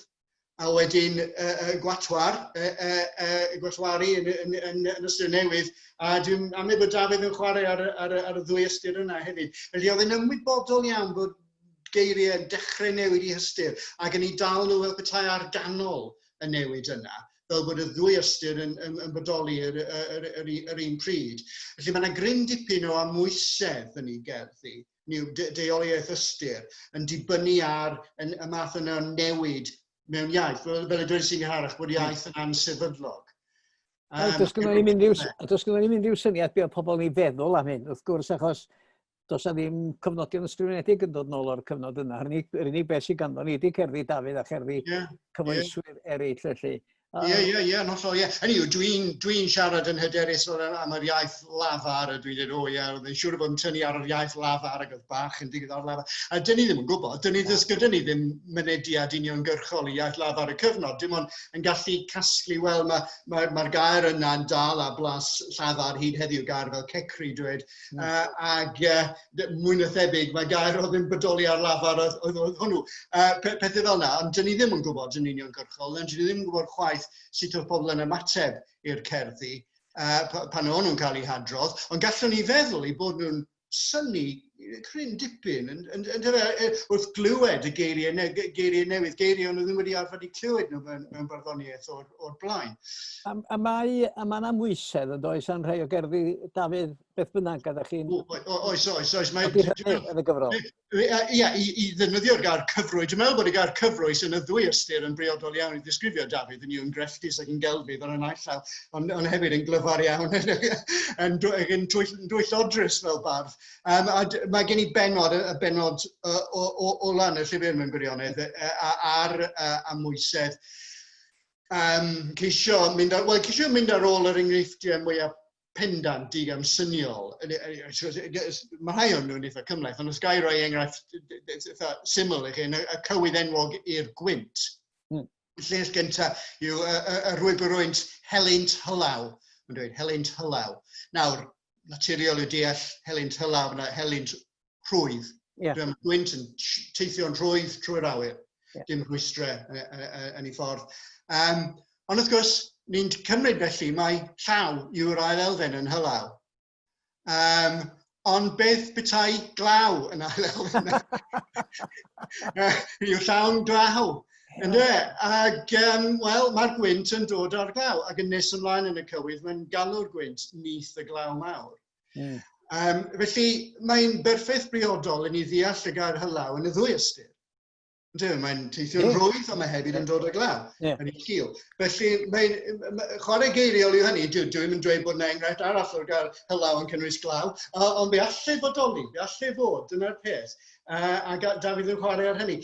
a wedyn gwatwar, gwatwaru yn, yn, yn, yn ystyr newydd, a dwi'n amau bod Dafydd yn chwarae ar, ar, ar y ddwy ystyr yna hefyd. Felly oedd yn ymwybodol iawn bod geiriau yn dechrau newid i hystyr, ac yn ei dal nhw fel petai ar ganol y newid yna, fel bod y ddwy ystyr yn, yn, yn bodoli yr, yr, yr, yr un pryd. Felly mae yna gryn dipyn o amwysedd yn ei gerddi, neu deuoliaeth ystyr, yn dibynnu ar yn, y math yna o newid mewn iaith. Fel, fel y dweud sy'n gynharach, bod iaith yn ansefydlog. Does gynnon ni mynd does gynnon ni mynd i'w syniad be oedd pobl yn ei feddwl am hyn, wrth gwrs, achos does na ddim cyfnodion ysgrifenedig yn dod nôl o'r cyfnod yna. Yr unig, yr unig beth sydd ganddo ni ydy cerddi Dafydd a cherddi yeah, cyfoeswyr yeah. eraill felly. Ie, ie, ie, yn hollol, ie. Hynny yw, dwi'n dwi siarad yn hyderus fel am yr iaith lafar, a dwi'n dweud, o ie, oedd yn siŵr o fod yn tynnu ar yr iaith lafar ac oedd bach yn digwydd ar lafar. A dyn ni ddim yn gwybod, dyn ni, does gyda ni ddim mynediad uniongyrchol i iaith lafar y cyfnod, dim ond yn gallu casglu, wel, mae'r ma, ma, ma gair yna'n dal â blas llafar hyd heddiw, gair fel cecri, dweud, Ac mwy na thebyg, mae gair oedd yn bodoli ar lafar oedd, oedd, oedd hwnnw. Pe pethau fel yna, ond dyn ni ddim yn gwybod yn uniongyrchol, ond dyn ni ddim yn gwybod chwaith sut oedd pobl yn ymateb i'r cerddi pan o'n nhw'n cael eu hadrodd, ond gallwn ni feddwl eu bod nhw'n synnu cryn dipyn yn, yn, yn, yn, wrth glywed y geiriau, ne, geiriau newydd, geiriau ond ddim wedi arfer i clywed nhw mewn, mewn barddoniaeth o'r, or blaen. A, a mae a mae'n amwysedd yn does am rhai o gerddi Dafydd beth bynnag a chi'n... Oes, oes, oes. Mae, yn y gyfrol. Ie, i, i ddefnyddio'r gair cyfrwy, dwi'n meddwl bod y gair cyfrwys yn y ddwy ystyr yn briodol iawn i ddisgrifio Dafydd yn yw'n grefftus ac yn gelfydd ar y naill llaw, ond, ond hefyd yn glyfar iawn, yn, yn dwyllodrus fel bardd. Um, a mae gen i benod, y benod o, o, o lan y llyfr mewn gwirionedd, ar amwysedd. Um, ceisio mynd ar, well, ceisio mynd ar ôl yr enghreifftiau mwyaf pendant digamsyniol. Mae rhai o'n nhw'n eitha cymhleth, ond os ga i roi enghraifft eitha syml i chi, y cywydd enwog i'r gwynt. Y llinell gyntaf yw y, y, y rhwybrwynt helynt hylaw. Mae'n dweud helynt hylaw. Nawr, naturiol yw deall helynt hylaw, na helynt rhwydd. Yeah. Dwi'n gwynt yn teithio'n rhwydd trwy'r awyr. Yeah. Dim rhwystrau yn ei ffordd. Um, ond wrth gwrs, ni'n cymryd felly mae llaw yw'r ail elfen yn hylaw. Um, ond beth petai glaw yn ail elfen? Yw llawn glaw. Ynde? Ac, um, wel, mae'r gwynt yn dod ar glaw. Ac yn nes ymlaen yn y cywydd, mae'n galw'r gwynt nyth y glaw mawr. Um, felly, mae'n berffaith briodol i ni ddeall y gair hylaw yn y ddwy ystyr. Ynde, mae'n teithio'n yeah. rhwydd, ond mae hefyd yn dod â glaw yeah. yn ei cil. Felly, mae'n chwarae geiriol yw hynny. Dwi, dwi'n mynd dweud bod yna enghraifft arall o'r gair hylaw yn cynnwys glaw, ond fe allai bodoli, fe allai fod, dyna'r peth. A Dafydd yn chwarae ar hynny.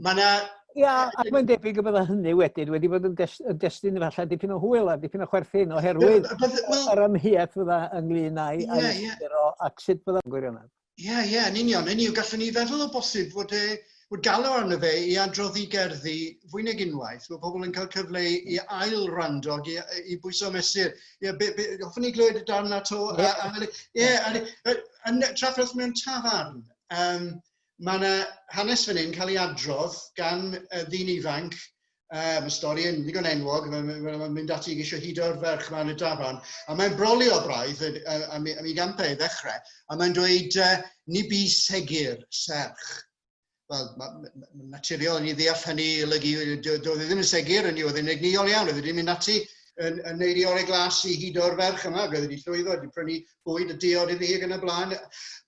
Mae yna Ia, ac mae'n debyg y bydda hynny wedyn wedi bod yn, des, yn destun efallai dipyn o hwyl a dipyn o chwerthin oherwydd well, yr amheuaeth fydda ynglyn â'i yeah, yeah. o ac sut fydda'n gwirionedd. Ie, yeah, ie, yeah, yn union. Yn union, gallwn ni feddwl o bosib fod, e, fod galw arno fe i adroddi gerddi fwy nag unwaith, bod pobl yn cael cyfle i, i ail rando ac i, i bwyso mesur. Ie, be, be, hoffwn ni glywed y darn na to. Ie, yeah. yeah, trafferth mewn tafarn. Um, Mae yna hanes fan hyn cael ei adrodd gan uh, ddyn ifanc. Mae stori yn ddigon enwog, mae'n ma, ma mynd ati i geisio hudo'r ferch yma yn y dafarn, a mae'n brolio braidd am, am ei gampau i ddechrau, a mae'n dweud, ni bu segur serch. Wel, mae'n naturiol i ni ddeall hynny, olygu, doedd e ddim yn segur, yn oedd e'n egnïol iawn, oedd e wedi mynd ati yn, yn neud i orau glas i hudo'r ferch yma, roedd wedi llwyddo, wedi prynu bwyd a diod iddi ac yn y blaen,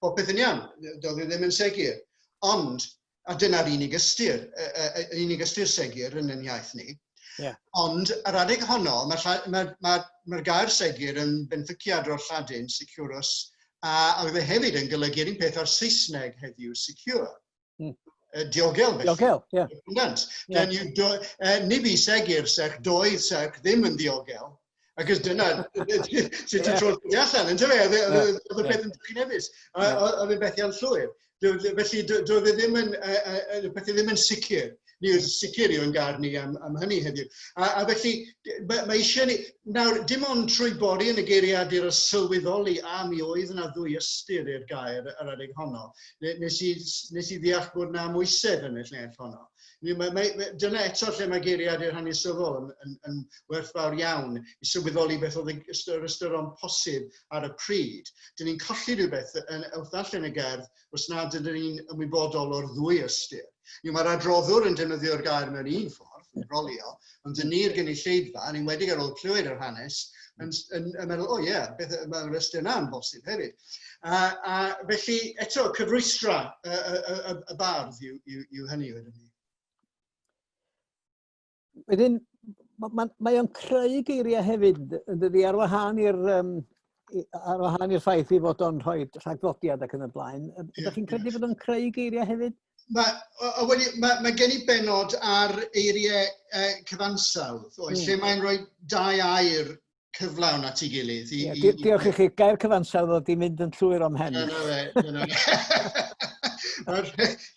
popeth yn iawn, doedd e ddim yn segur. Ond, a dyna'r unig ystyr, yr unig ystyr segur yn yn iaith ni. Yeah. Ond ar adeg honno, mae'r ma, ma, ma gair segur yn benthyciad o'r Lladin, securus, a oedd e hefyd yn golygu'r un peth â'r Saesneg heddiw, secure. Diogel, felly. Diogel, ie. Yeah. Bendant. Yeah. Then you do, nid i segur serch, doedd serch ddim yn ddiogel. Ac ys dyna sut y tro'n dod allan, yn tyfe? Oedd y peth yn drychinebus. Oedd yn fethiant llwyr. Felly, doedd e ddim yn, y pethau ddim yn sicr. Ni oedd sicr yw yn gair ni am, am hynny heddiw. A, a felly, mae, mae eisiau ni... Nawr, dim ond trwy bori yn y geiriadur a sylweddoli a mi oedd yna ddwy ystyr i'r gair yr adeg honno, nes i, nes i ddeall bod yna amwysedd yn y llinell honno. Mae, mae, dyna eto lle mae geiriadur hanesyddol yn, yn, yn werthfawr iawn i sylweddoli beth oedd yr ystyron posib ar y pryd. Dyn ni'n colli rhywbeth yn, wrth ddarllen y gerdd os nad ydyn ni'n ymwybodol o'r ddwy ystyr. Mae'r adroddwr yn defnyddio'r gair mewn un ffordd, yn brolio, ond dyn ni'r gynulleidfa, yn enwedig ar ôl clywed yr hanes, yn, yn, yn meddwl, o oh, ie, yeah, beth mae'r ystyr yna'n bosib hefyd. A, a felly, eto, cyfrwystra y, y, y, y bardd yw, yw, yw hynny wedyn ni. Wedyn, mae ma, mae o'n creu geiriau hefyd, yn dydi, ar wahân i'r um, ar wahân i'r ffaith i fod o'n rhoi rhagddodiad ac yn y blaen. Ydych chi'n credu bod o'n creu geiriau hefyd? Mae, o, wedi, mae, mae gen i benod ar eiriau cyfansawdd, oes, lle mae'n rhoi dau air cyflawn at ei gilydd. I, yeah, i, diolch i chi. Gair cyfansawdd oedd di mynd yn llwyr o'm mhen. Dyna fe, dyna fe. Mae'r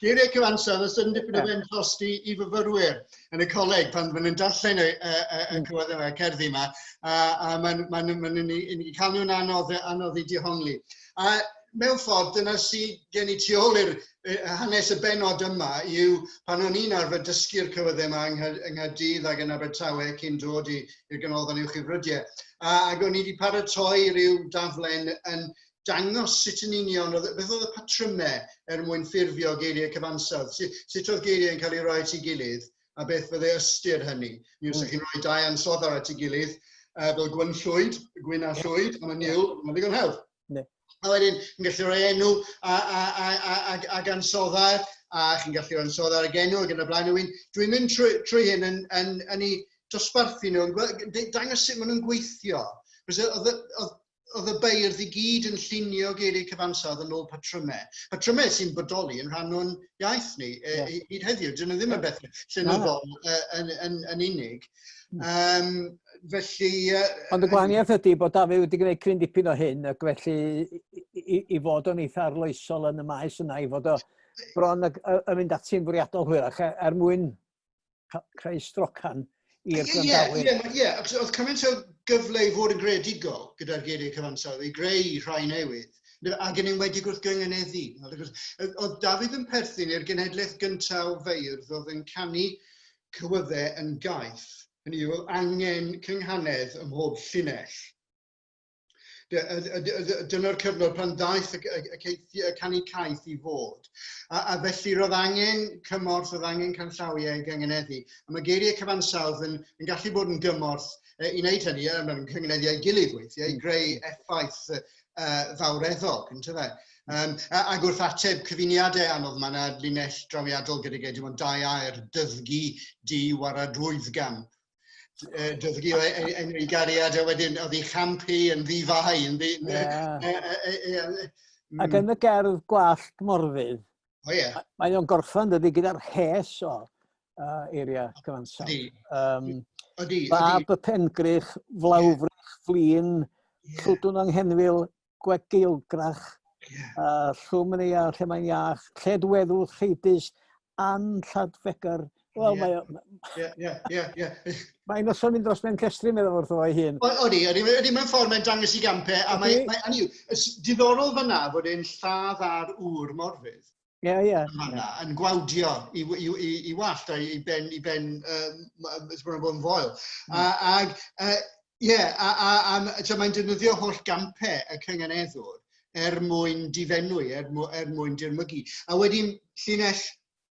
geiriau cyfansawdd yn dipyn o ben tost i, i fyfyrwyr yn y coleg pan maen nhw'n darllen y, y, y, y cywadd yma, y cerddi yma, a, a maen ma, ma, ma nhw'n cael nhw'n anodd, anodd i dihongli. A mewn ffordd, dyna sydd gen i tu ôl i'r hanes y benod yma yw pan o'n i'n arfer dysgu'r cywyddau yma yng Nghaerdydd ac yn Abertawe cyn dod i'r Ganolfan Uwch Ifrydiau. A, ac o'n i wedi paratoi rhyw daflen yn dangos sut yn union, oedd, beth oedd y patrymau er mwyn ffurfio geiriau cyfansawdd, sut, sut oedd geiriau yn cael eu rhoi at ei gilydd, a beth fydde ystyr hynny. Ni os ydych chi'n rhoi dau ansoddair at ei gilydd, fel gwyn llwyd, gwyn a llwyd, a mae'n niwl, mae'n ddigon hawdd. Ne. A wedyn, chi'n gallu rhoi enw a, a, a, a, a, ag ansoddair, a chi'n gallu rhoi ansoddair ag enw ac yn y blaen. Dwi'n dwi mynd trwy, trwy hyn yn, yn, yn ei dosbarthu nhw, yn dangos sut maen nhw'n gweithio. Oedd, oedd, oedd y beirdd i gyd yn llunio geiriau cyfansawdd yn ôl patrymau. Patrymau sy'n bodoli yn rhan o'n iaith ni yeah. hyd heddiw. Dyn nhw ddim yn beth llenyddol yn, yn, yn unig. Um, felly... Ond y gwahaniaeth ydy bod Dafydd wedi gwneud cryn dipyn o hyn, ac felly i, i, i fod o'n eitha arloesol yn y maes yna, i fod o bron yn mynd ati'n fwriadol hwyrach, er, er mwyn creu strocan i'r gwrandawyr. Ie, ie, ie. Oedd cymaint o gyfle i fod yn greadigol gyda'r geiriau cyfansawdd, i greu rhai newydd, ac yn enwedig wrth gyngeneddu. Oedd Dafydd yn perthyn i'r genhedlaeth gyntaf o feirdd oedd yn canu cywyddau yn gaeth. Hynny yw, angen cynghanedd ym mhob llinell. Dyna'r cyfnod pan ddaeth y, y, y, y canu caeth i fod. A, a felly roedd angen cymorth, roedd angen canllawiau i gyngeneddu. A mae geiriau cyfansawdd yn, yn gallu bod yn gymorth e, i wneud hynny, e, mewn cyngeneddu ei gilydd weithiau, i greu effaith uh, fawreddog, yn tyfe? Um, ac wrth ateb cyfuniadau anodd, mae yna linell drawiadol gyda ge, dim ond dau air, dyddgu, di, waradwyddgam. Dyddgu o enw i gariad, a wedyn oedd ei champ hi yn ddifai. Yn ddi... Yeah. Ac yn y gerdd Gwallt Morfudd, oh, yeah. mae o'n gorffen dydy gyda'r rhes o uh, eiriau cyfansawdd. Ydy. Um, ydy, Fab y Pengrych, Flawfrych, Flin, yeah. Llwdwn Anghenfil, Gwegeilgrach, yeah. Llwm yn ei iach, lle mae'n iach, Lledweddw, Lleidus, Anlladfegr. Wel, mae... Ie, ie, ie, ie. Mae'n noson mynd dros ben llestri, meddwl wrtho fo'i hun. Odi, odi, odi, mewn ffordd mae'n dangos i gampau, a mae, mae, mae, diddorol fyna fod e'n lladd ar ŵr Morfudd. Ie, ie. Fanna, yn gwawdio i, i, i, i wallt a i ben, i ben, um, bron bod yn foel. Mm. A, ag, uh, ie, a, a, a, a mae'n defnyddio holl gampau y cynganeddwr er mwyn difenwi, er, er mwyn dirmygu. A wedyn llinell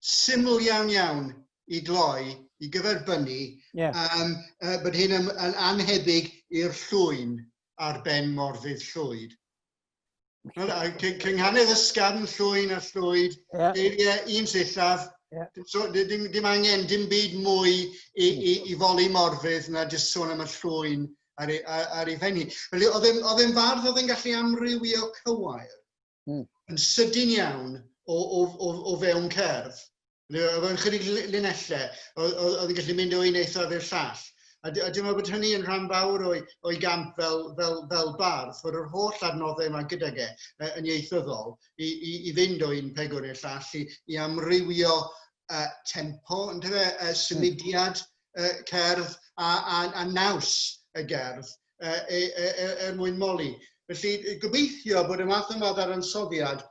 syml iawn iawn i gloi, i gyferbynnu, yeah. um, uh, bod hyn yn, yn anhebyg i'r llwyn ar ben Morfudd Llwyd. Cynghanedd ysgafn, llwyn a llwyd, yeah. Geiriau un sillaf, yeah. dim, so, dim, dim angen, dim byd mwy i, i, i foli Morfudd na jyst sôn am y llwyn ar ei, ar, ar ei phen hi. Felly, oedd e'n fardd oedd e'n gallu amrywio cywair yn sydyn iawn o, o, o, o fewn cerdd. Oedd o'n chydig linellau, oedd yn gallu mynd o un eithaf i'r llall. A, a dwi'n meddwl bod hynny yn rhan fawr o'i, o'i gamp fel, fel, fel bardd, fod yr holl adnoddau yma gydag e yn ieithyddol i, i, i fynd o un pegwn i'r llall, i, i amrywio tempo, yndyfe, symudiad cerdd a, a, a naws y gerdd er mwyn moli. Felly gobeithio bod y math yma o ddadansoddiad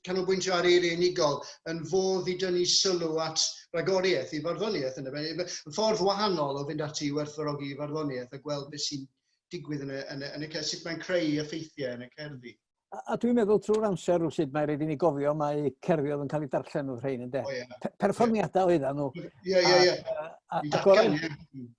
canolbwyntio ar eiriau unigol yn fodd i dynnu sylw at ragoriaeth i farddoniaeth yn y ben. Ffordd wahanol o fynd ati i werthfawrogi i farddoniaeth a gweld beth sy'n digwydd yn y, yn y, yn y cerdd, sut mae'n creu effeithiau yn y cerddi. A, a dwi'n meddwl trwy'r amser rhywsut mae rhaid i ni gofio mae cerddi oedd yn cael eu darllen oedd rhain ynde. Oh, yeah. Perfformiadau yeah. oedden nhw. Ie, ie, ie. A, a,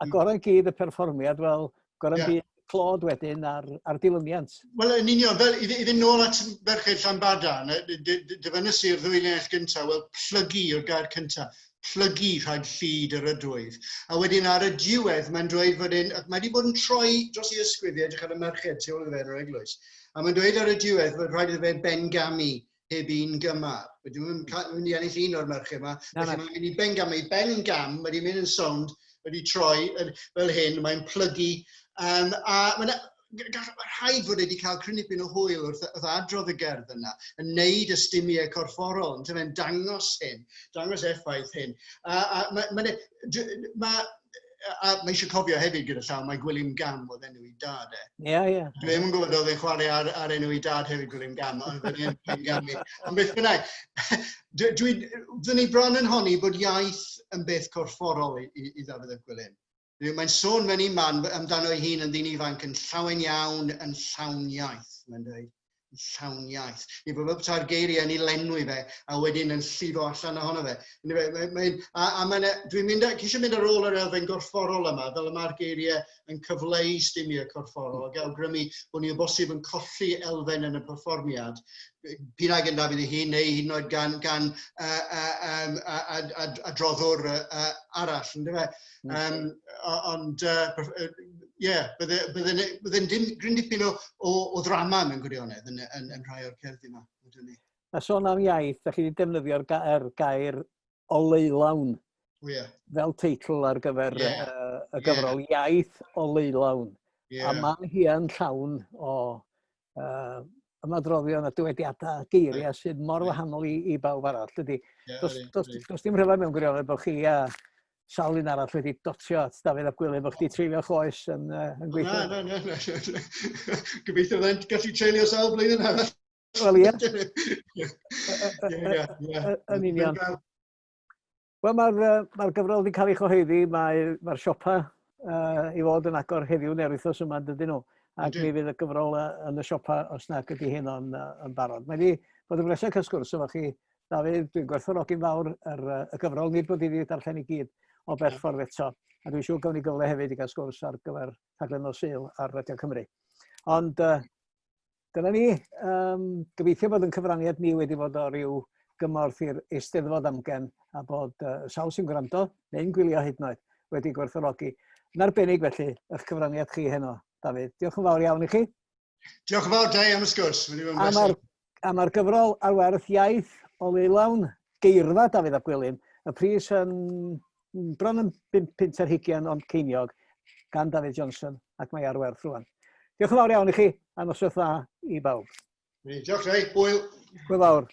a gorau gyd y perfformiad, wel, gorau yeah. byd clod wedyn ar, ar dilyniant. Wel, yn union, fel i, i fynd nôl at Ferched Llanbadarn, dyfynnes i'r ddwy linell gyntaf, wel, plygu yw'r gair cyntaf, plygu rhag llid yr ydwydd. A wedyn ar y diwedd, mae'n dweud fod e'n, mae wedi bod yn troi dros ei ysgwydd i edrych ar y merched tu ôl iddo fe yn yr eglwys. A mae'n dweud ar y diwedd fod rhaid iddo fe bengamu heb un gymar. Wedi mynd i ennill un o'r merched yma. Felly mae'n mynd i bengamu, ben gam, wedi mynd yn sownd, wedi troi fel hyn, mae'n plygu. Um, a mae'n ma rhaid fod wedi cael cryn dipyn o hwyl wrth, wrth adrodd y gerdd yna, yn neud y stumiau corfforol, yn fe'n dangos hyn, dangos effaith hyn. A, a mae, ma, ma, a mae eisiau cofio hefyd gyda llaw, mae Gwilym Gam oedd enw i dad e. Ie, yeah, ie. Yeah. Dwi ddim yn gwybod oedd e'n chwarae ar, ar enw i dad hefyd, Gwilym Gam, ond oedd e'n Gam. Ond beth bynnag, dwi, dwi, dwi ni bron yn honni bod iaith yn beth corfforol i, i, i Ddafydd ap Gwilym. Mae'n sôn mewn un man amdano ei hun yn ddyn ifanc yn llawen iawn yn llawn iaith, mae'n dweud. Yn llawn iaith. Ni bod fel petai'r geiriau yn ei lenwi fe, a wedyn yn llifo allan ohono fe. Mae, mae, a, a mae'n, dwi'n mynd, ceisio mynd ar ôl yr elfen gorfforol yma, fel y mae'r geiriau yn cyfleu stumiau corfforol, ac awgrymu bod ni o bosib yn colli elfen yn y perfformiad, p'un ai gan Dafydd ei hun neu hyd yn oed gan, gan uh, uh, um, adroddwr uh, arall, ynddo fe? Um, ond, ie, uh, yeah, bydde, bydde, bydde'n dim, gryn dipyn o, o, o ddrama mewn gwirionedd yn, yn, yn rhai o'r cerddi yma. A sôn am iaith, da chi wedi defnyddio'r gair, gair oleulawn oh, yeah. fel teitl ar gyfer yeah. y gyfrol yeah. Iaith Oleulawn. Yeah. A mae hi yn llawn o ymadroddion a dywediadau, geiriau sydd mor wahanol i, i bawb arall, dydy. Yeah, does, does, does dim rhyfedd mewn gwirionedd bod chi a sawl un arall wedi dotio at Dafydd ap Gwilym bod chdi treulio choes yn, yn gweithio. Na, na, na. na. Gobeithio fyddai'n gallu treulio sawl blwyddyn arall. Wel, ie. Ie, ie, ie. Yn union. Wel, mae'r mae gyfrol wedi cael ei chyhoeddi, mae'r mae siopa i fod yn agor heddiw neu'r wythnos yma, dydyn nhw. Ac mi fydd y gyfrol yn y siopa os nag ydy hyn o'n yn barod. Mae wedi bod yn bleser cael sgwrs efo chi, Dafydd. Dwi'n gwerthfawrogi'n fawr yr, y gyfrol, nid bod i wedi darllen i gyd o bell ffordd eto. A dwi'n siŵr gawn ni gyfle hefyd i gael sgwrs ar gyfer rhaglen nos Sul ar Radio Cymru. Ond Dyna ni. Um, gobeithio bod yn cyfraniad ni wedi bod o ryw gymorth i'r Eisteddfod amgen a bod uh, sawl sy'n gwrando neu'n gwylio hyd yn oed wedi gwerthfawrogi. Yn arbennig felly, eich cyfraniad chi heno, Dafydd. Diolch yn fawr iawn i chi. Diolch yn fawr, Dei, am y sgwrs. A mae'r a mae'r gyfrol ar werth iaith o leilawn geirfa Dafydd ap Gwilym. Y pris yn bron yn 5 punt ar hugian ond ceiniog gan Dafydd Johnson ac mae ar werth rwan. Diolch yn fawr iawn i chi a noswaith dda i bawb. Diolch, Ray. Hwyl. Hwyl fawr.